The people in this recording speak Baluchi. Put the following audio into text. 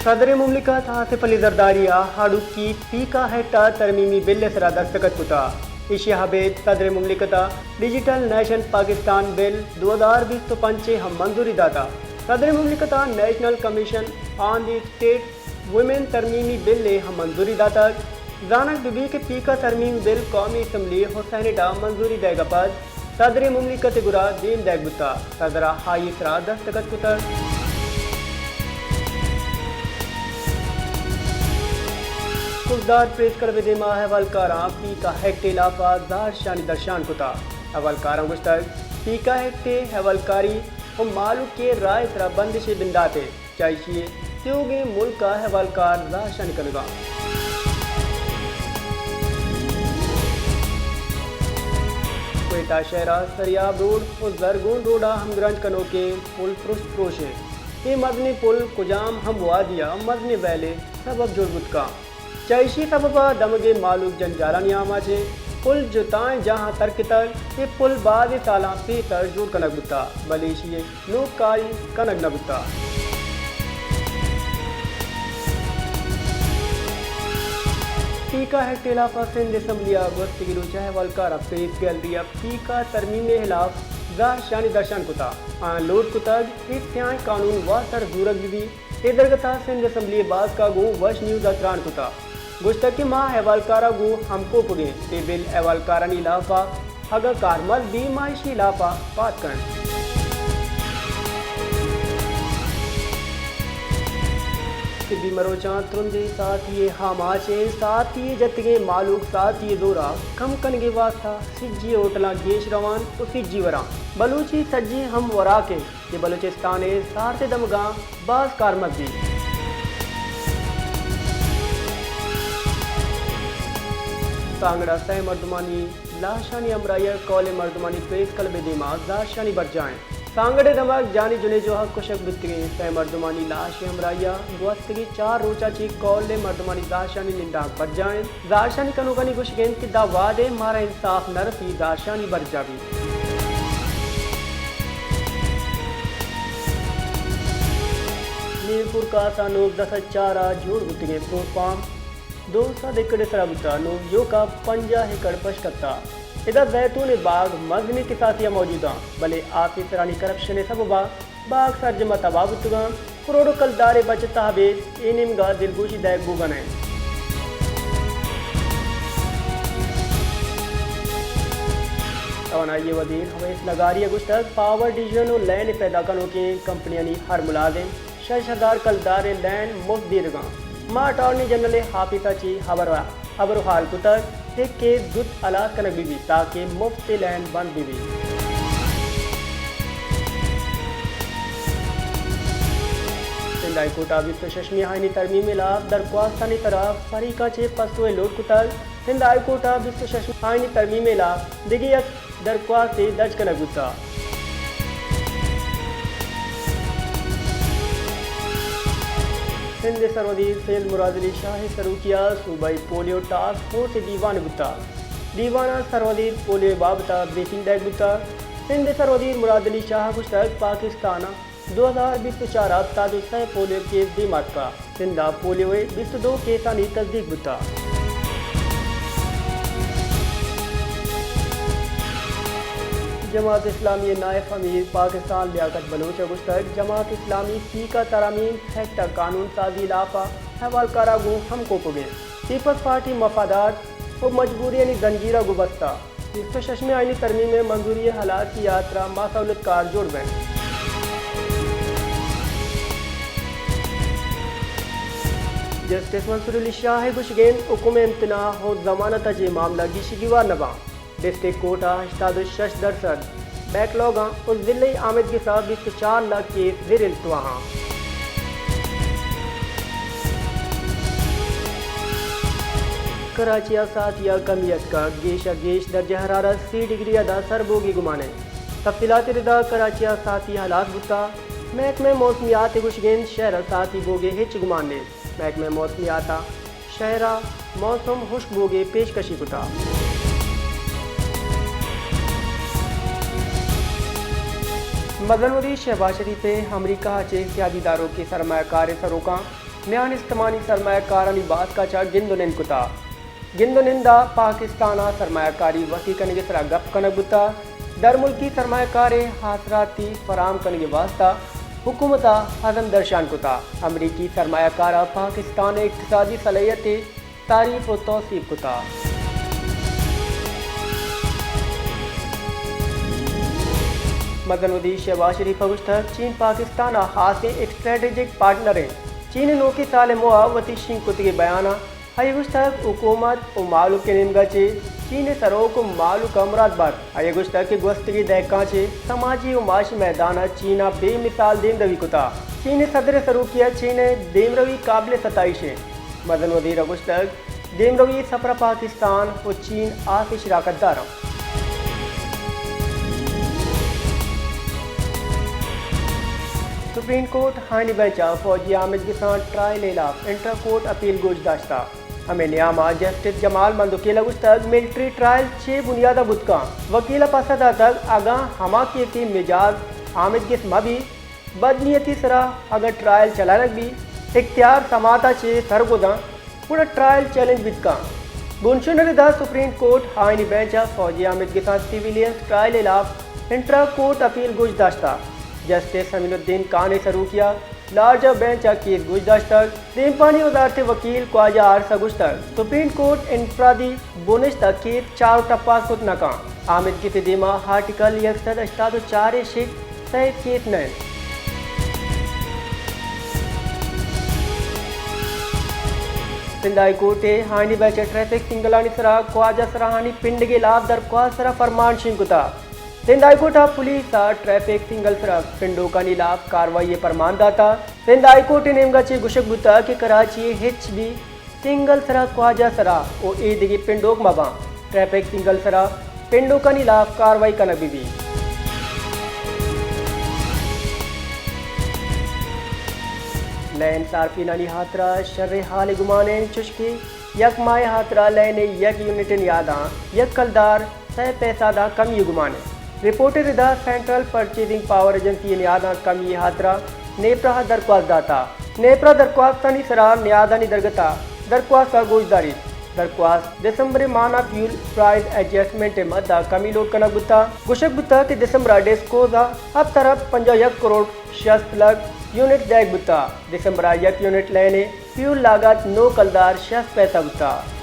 صدر مملکت آصف علی زرداری ء ہاڑوکی پیکا ایکٹ ء ترمیمی بل ء سرا دستخط کتا۔ ایشی ء ابید صدر مملکت ء ڈیجیٹل نیشن پاکستان بل دو ہزار بیست و پنچ ء ہم منظوری داتا۔ صدر مملکت ء national commission on the state women ترمیمی بل ء ہم منظوری داتگ۔ زانگ بہ بیت کہ پیکا ترمیم بل قومی اسمبلی ء سینیٹ ء منظوری دئیگ ء پد صدر مملکت ء گورا دیم دئیگ بوتگ۔ صدر ء آئی ء سرا دستخط کتگ۔ خضدار پریس کلب ء دیما احوالکاراں پیکا ایکٹ ء ہلاپ ء زہرشانی درشان کتگ۔ احوالکاراں گوشتگ، پیکا ایکٹ ء احوالکاری و مہلوک ء رائے ء سرا بندش ء بندات ء چہ ایشی ء تیوگیں ملک ء احوالکار زہرشانی کنگ ء انت۔ کوئٹہ شہر ء سریاب روڈ و زرگون روڈ ء ہمگرنچ کنوکیں پل پرشت پروش انت۔ اے مزنیں پل کجام ہم وہدی ء مزنیں ویل ء سبب جوڑ بوت کنت۔ چہ ایشی سبب ء دمگیں مہلوک جنجالانی آماچ انت۔ پل جتائیں جاہاں ترکتگ۔ اے پل بازیں سالاں پیسر جوڑ کنگ بوتگ، بلے ایشی ء نوک کاری کنگ نہ بوتگ۔ پیکا ایکٹ ء ہلاپ ء سندھ اسمبلی ء گوستگیں روچ ء احوالکاراں پریس گیلری ء پیکا ترمیم ء ہلاپ زہرشانی درشان کتگ۔ آیاں لوٹ کتگ کہ سیاہیں قانون واتر زورگ بہ بیت۔ اے درگت ء سندھ اسمبلی ء باسک ء گوں وش نیوز ء تران کتگ۔ گوشتگ کہ ما احوالکار ء گوں ہمکوپگ ایں۔ اے بل احوالکارانی ہلاپ ء اگاں کارمرز بیت، ما ایشی ہلاپ ء پاد کن ایں۔ طبی مروچاں ترندیں ساعتی ء آماچ انت۔ ساعتی ء جتگیں مہلوک ساعتی ء زور ء کم کنگ ء واستہ سجی ء ہوٹلاں گیش روان و سجی وراں۔ بلوچی سجی ہم وراک انت کہ بلوچستان ء سارت ء دمگاں باز کارمرز بیت۔ سانگڑ ء سئے مردمانی لاشانی ہمراہی ء کہول ء مردمانی پریس کلب ء دیما زہرشانی برجاہ انت۔ سانگڑ ء دمگ جانی جنیجو ء کشگ بیتگیں سئے مردمانی لاش ء ہمراہی ء گوستگیں چار روچ ء چہ کہول ء مردمانی زہرشانی نندانک برجاہ انت۔ زہرشانی کنوکانی گوشگ انت کہ داں وہدے مارا انصاف نہ رسیت، زہرشانی برجاہ بیت۔ میر پورکاس ء نوزدہ سد چار ء جوڑ بوتگیں پروف فارم دو سد ایکڑ ء سرا بوتگ، نوں ایوک ء پنجاہ ایکڑ پش کپتگ۔ ادا زیتون ء باگ مزنیں کساسی ء موجود انت، بلے آفیسرانی کرپشن ء سبب ء باگ سرجم ء تباہ بوتگ انت۔ کروڑ ء کلدار ء بچت ء ابید اے نیمگ ء دلگوشی دئیگ بوگ ء نہ انت۔ توانائی ء وزیر اویس لغاری ء گوشتگ، پاور ڈویژن ء لین ء پیدا کنوکیں کمپنیانی ہر ملازم شش ہزار کلدار ء لین مفت دیرگ ء انت۔ ما اٹارنی جنرل ء آفیس ء چہ ہبر ہبر و ہال کتگ کہ کیس زوت ہلاس کنگ بہ بیت تاکہ مفت ء لین بند بہ بیت۔ سندھ ہائی کورٹ ء بیست و ششمی آئینی ترمیم ء ہلاپ درخواستانی سرا فریقاں چہ پسو ء لوٹ کتگ۔ سندھ ہائی کورٹ ء بیست و ششمی آئینی ترمیم ء ہلاپ دگہ یک درخواستے درج کنگ بوتگ۔ سندھ ء سروزیر سید مراد علی شاہ ء سروکی ء صوبائی پولیو ٹاسک فورس ء دیوان بوتگ۔ دیوان ء سروزیر پولیو ء بابت ء بریفنگ دئیگ بوتگ۔ سندھ ء سروزیر مراد علی شاہ ء گوشتگ، پاکستان ء دو ہزار بیست و چار ء ہپتاد و سئے پولیو کیس دیم ء اتکگ۔ سندھ ء پولیو ء بیست و دو کیسانی تصدیق بوتگ۔ جماعت اسلامی ء نائب امیر پاکستان لیاقت بلوچ ء گوشتگ، جماعت اسلامی پیکا ترامیم ایکٹ ء قانون سازی ہلاپ ء احوالکار ء گوں ہمکوپگ انت۔ پیپلز پارٹی مفادات و مجبوریانی زنجیر ء گوں بستہ۔ بیست و ششمی آئینی ترمیم ء منظوری ء ہلاسی ء ہاترا ما سہولت کار جوڑ بنت۔ جسٹس منصور علی شاہ ء گوشگ انت، حکم امتناع و ضمانت ء چہ معاملہ گیشی گیوار نہ باں۔ ڈسٹرکٹ کورٹ ء ہشتاد و شش درسد بیک لاگ آں و ضلعی آمدگس ء بیست و چار لکھ کیس زیر التوا آں۔ کراچی ء ساعتی ء کمی اتکگ، گیش ء گیش درجہ حرارت سی ڈگری ء داں سر بوگی گمان انت۔ تفصیلات ء ردا کراچی ء ساعتی ہلاس بوتگ۔ محکمہ موسمیات ء گوشگ انت، شہر ء ساعتی بوگ ء ہچ گمان نیست۔ محکمہ موسمیات ء شہر ء موسم ہشک بوگ ء پیشکشی کتگ۔ مزن وزیر شہباز شریف ء امریکہ ء چہ سیادی داروکیں سرمایہ کاریں سروکاں میان استمانی سرمایہ کارانی باسک ءَ چہ گند ءُ نند کتہ۔ گند ءُ نند ءَ پاکستان ءَ سرمایہ کاری وسیع کنگ ءِ سرا گپ کنگ بوتہ۔ درملکی سرمایہ کار ءِ آسراتی فراہم کنگ ءِ واستہ حکومت ءَ عزم درشان کتہ۔ امریکی سرمایہ کار ءَ پاکستان ءِ اقتصادی صلاحیت ءِ تعریف ءُ توسیپ کتہ۔ مزن وزیر شہباز شریف ءَ گوشتگ، چین پاکستان ءِ ہاسیں اسٹریٹجک پارٹنر اِنت۔ چین ءَ نوکیں سال ءِ موہ ءَ وتی شنگ کتگیں بیان ءَ آئی ءَ گوشتگ، حکومت ءُ مہلوک ءِ نیمگ ءَ چہ چین ءِ سروک ءُ مہلوک ءَ مراد بات۔ آئی ءَ گوشتگ کہ گوستگیں دہکاں چہ سماجی ءُ معاشی میدان ءَ چین ءَ بے مثال دیمروی کتہ۔ چین ءِ صدر ءِ سروکی ءَ چین ءِ دیمروی قابل ستائش اِنت۔ مزن وزیر ءَ گوشتگ، دیمروی ءِ سفر ءَ پاکستان ءُ چین ہاسیں شراکت دار اَنت۔ سپریم کورٹ ءِ آئینی بینچ ءَ فوجی آمید گس ءِ ٹرائل ءِ ہلاپ انٹرا کورٹ اپیل گوش داشتہ۔ ہمے نیام ءَ جسٹس جمال مندوکیل ءَ گوشتگ، ملٹری ٹرائل چے بنیاد ءَ بوت کنت؟ وکیل ءَ پسہ داتگ، اگاں ہما کیس ءِ مجاز آمید گس مہ بیت، بدنیتی ءِ سرا اگاں ٹرائل چلائینگ بیت، اختیار سماعت ءَ چہ سرگوزاں، گڑا ٹرائل چیلنج بیت کنت۔ بنشون ءِ ردا سپریم کورٹ ءِ آئینی بینچ ءَ فوجی آمید گساں سیویلینز ٹرائل ءِ ہلاپ انٹرا کورٹ اپیل گوش داشتہ۔ جسٹس امین الدین خان ءِ سروکی ءَ لارج ءِ بینچ ءَ کیس گوش داشتگ۔ دیمپانی وزارت ءِ وکیل خواجہ حارث ءَ گوشتگ، سپریم کورٹ ءِ انفرادی بنشت ءَ کیس چار ءُ ٹپاس کت نہ کنت۔ آمید گس ءِ دیما آرٹیکل یک سد ہشتاد ءُ چار ءِ شک صحیح کیس نہ اِنت۔ سندھ ہائی کورٹ ءِ آئینی بینچ ءَ ٹریفک سنگلانی سرا خواجہ سراہانی پنڈگ ءِ ہلاپ درخواست ءِ سرا فرمان شنگ کتہ۔ سندھ ہائی کورٹ ءَ پولیس ءَ ٹریفک سنگل ءِ سرا پنڈوکانی ہلاپ کاروائی ءِ پرمان داتہ۔ سندھ ہائی کورٹ ءِ نیمگ ءَ چہ گوشگ بوتگ کہ کراچی ءِ ہچ بی سنگل ءِ سرا خواجہ سراہ ءُ اے دگہ پنڈوک مہ باں۔ ٹریفک سنگل ءِ سرا پنڈوکانی ہلاپ کاروائی کنگ بہ بیت۔ لین صارفینانی ہاترا شر ءِ حال ءِ گمان اِنت، چوشکہ یک ماہ ءِ ہاترا لین ءِ یک یونٹ ءِ نیاداں یک کلدار سئے پیسہ داں کمی ءِ گمان اِنت۔ رپورٹ ءِ ردا سینٹرل پرچیزنگ پاور ایجنسی ءِ نیاداں کمی ءِ ہاترا نیپرا ءَ درخواست داتہ۔ نیپرا درخواستانی سرا نیادانی درگت ءَ درخواست ءَ گوش داریت۔ درخواست دسمبر ءِ ماہ ءَ فیول پرائز ایڈجسٹمنٹ ءِ مد ءَ کمی لوٹ کنگ بوتہ۔ گوشگ بوتہ کہ دسمبر ءَ ڈسکوز ءَ ہپت ارب پنجاہ یک کروڑ شست لکھ یونٹ دئیگ بوتہ۔ دسمبر ءَ یک یونٹ لین ءِ فیول لاگت نو کلدار شست پیسہ بوتہ۔